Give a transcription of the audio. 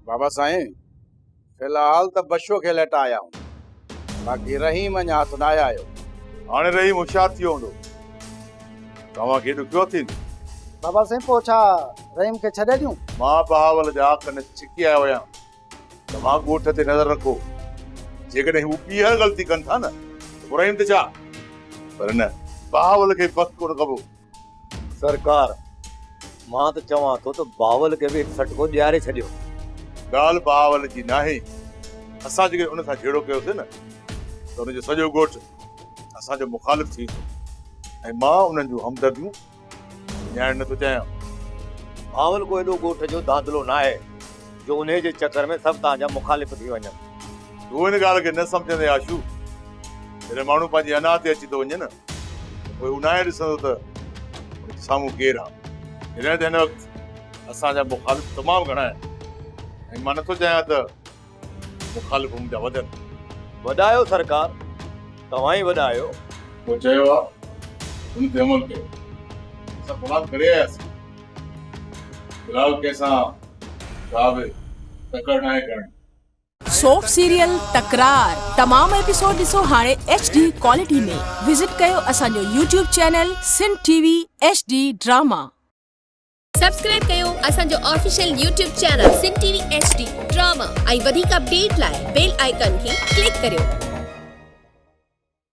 بابا سائين في الحال ته بشو کي ليٽا آيا آهيون باقي رحيم اڃا هٿ ناهي آيو. هاڻي رحيم هوشيار ٿي ويو هوندو توهان کي ڏکيو ٿيندو. بابا سائين پوء ڇا رحيم کي ڇڏي ڏيون؟ مان بهاول جا ڪن ڇڪي آيو آهيان توهان ڳوٺ تي نظر رکو جيڪڏهن هو ٻيهر غلطي ڪن ٿا نه ته پوء رحيم ته ڇا پر نه بهاول کي بخت ڪونه ڪبو. سرڪار، مان ته چوان ٿو ته بهاول کي به هڪ سٽڪو ڏياري ڇڏيو. ڳالهه بهاول جي ناهي، اسان جيڪڏهن ان سان جهيڙو ڪيوسين نه ته ان جو سڄو ڳوٺ اسان جو مخالف ٿي ويندو ۽ مان انهن جون همدرديون وڃائڻ نه ٿو چاهيان. بهاول ڪو ايڏو ڳوٺ جو دادلو ناهي جو انهيء جي چڪر ۾ سڀ توهان جا مخالف ٿي وڃن. تون ان ڳالهه کي نه سمجهندين آشو، جڏهن ماڻهو پنهنجي انا تي اچي ٿو وڃي نه ته پوء هو ناهي ڏسندو ته ان جي سامهون ڪير آهي. جڏهن ته هن وقت اسان جا مخالف تمام گهڻا آهن ۽ مان نٿو چاهيان ته مخالف منهنجا وڌن. وڏا آهيو سرڪار، توهان ئي وڏا آهيو. مون چيو آهي ان تي عمل ڪيو. اسان پلان ڪري آياسين. في الحال ڪنهن سان ڪا به تڪڙ ناهي ڪرڻي. سوپ سيريل تڪرار تمام ايپيسوڊ ڏسو هاڻي ايڇ ڊي ڪوالٽي ۾ وزٽ ڪيو اسان جو YouTube channel Sindh T V H D drama. Subscribe ڪيو اسان جو official YouTube channel Sindh T V H D drama ۽ وڌيڪ اپڊيٽ لاء بيل آئيڪان کي ڪلڪ ڪريو.